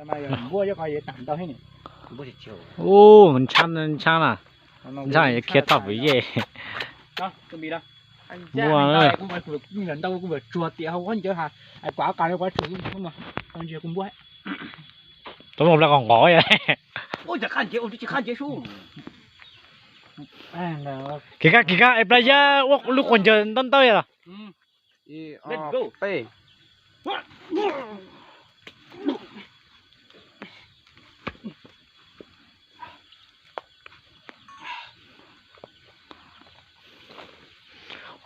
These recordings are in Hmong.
Npua, ntshab, ntshab na. Ntshab khiav toj pem yej. Npua. Tsuag tias hau qhov ncauj ha, kuv qa kuv npua. Tov mus ple qos nqos. Kiv kab, kiv kab, es plab yab ua lub quas ncaws ntau ntau yam los.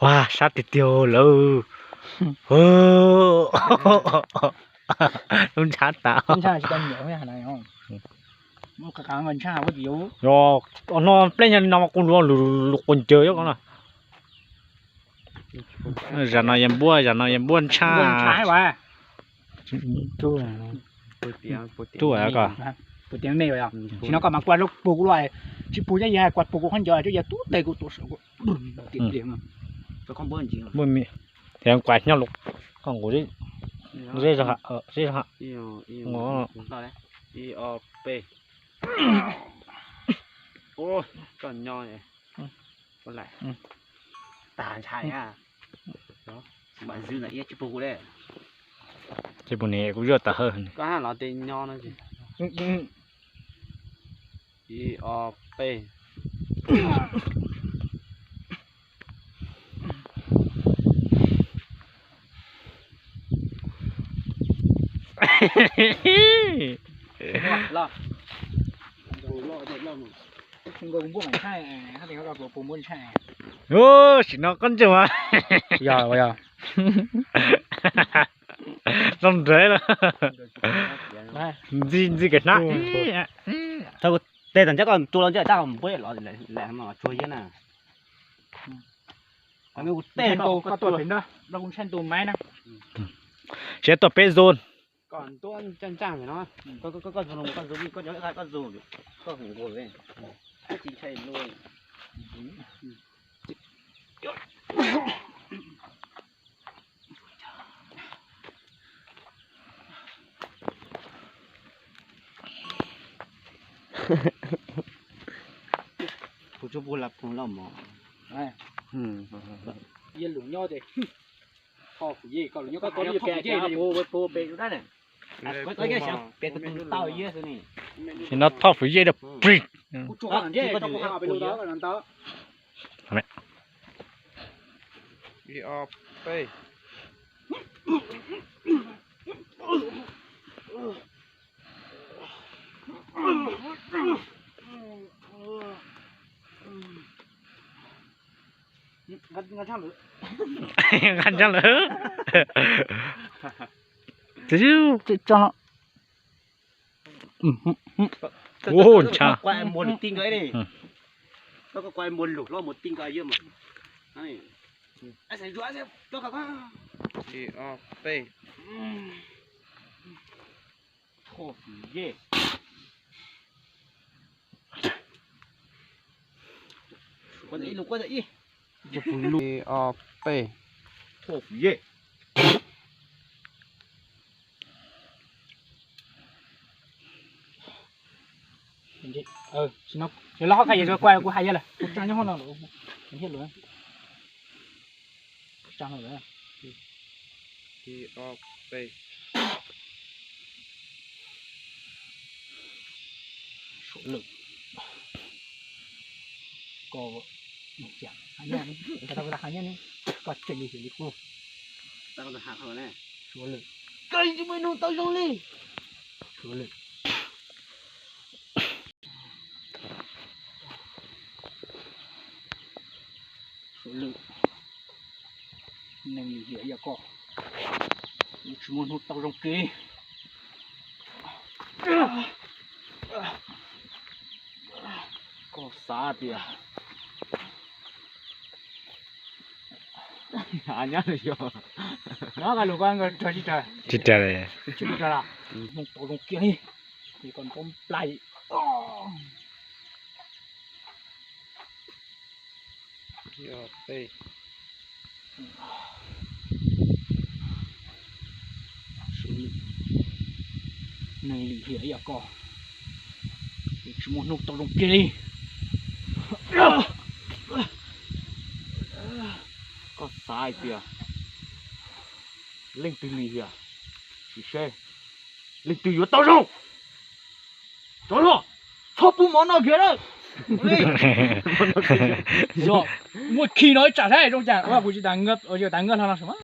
Ua sab tiag tiag lawm. Lub ntshab tas. Yog, no plab nyaj no mas kuj luag lus quas ncaws ko na. Zam no yog npua, zam no yog npua ntshab. Tub ko. Tsis no koj mas kua pug kuv los, tsis pug thiab yog kua pug kuv qhov ncauj, yog tub tes kuv tuav saum. Thiab kua nyob lub, koj nqus zeb zog, zeb zog. Tsis pug ne, kuv zuaj tas hawm. Ib ob peb. Sim no koj ntseeg mas. Yog, yog. Zoo nrad los. Ntxi, ntxi kev hnab. Thaum kuv tes tawm ncaj koj tua los ncaj tab npua los tsuag yeb na. Koj tuaj pem ntawd, kuv ntshai tus maiv na. Siab tuaj peb zone. Koj ntuab ncaj ncaj no, koj, koj, koj zoo, koj zoo, koj zoo, koj zoo, koj zoo nkaus li. Tsis ntshai luaj. Kuv tsuas pug la pug loj mov. Yog lus nyob ces Thoj Fwm Yej, koj lus nyob koj pug pem lub dab ne. Pem tus tau yej xwb ne. Sim no Thoj Fwm Yej da plig. Nqa ntshab lawm. Ua ntshab. Thoj Fwm Yej. Ib lus quaj ib. Ib ob peb. Thoj Fwm Yej. Los hov kha yog kuv kuv hais yog lawm, kuv tsa nyob hauv no lawm. Ib ob peb. Suav lwm. Koj, koj tseem li xyuas li kuv. Suav lwm. Koj tsis muaj nug tau zoo li. Suav lwm. Suav lwm. Neeg lim hiam yam koj, tsis muaj hnub tau zoo kiag li. Koj xav tias nyob yog, nyob kaj lug koj tsis raws, tsis raws li, tsis raws li, hnub tau zoo kiag li, es koj ntaub nplai. Neeg lim hiam ib yam koj, tsis muaj hnub tau zoo kiag li. Koj xav hais tias leej twg lim hiam, sim seb leej twg yuav tau zoo. Tsov loj, txhob pub mov noj kiag na. Muaj khi no ib tsam thiab zoo cas kuv tsis tas, tas nkawj hlo no.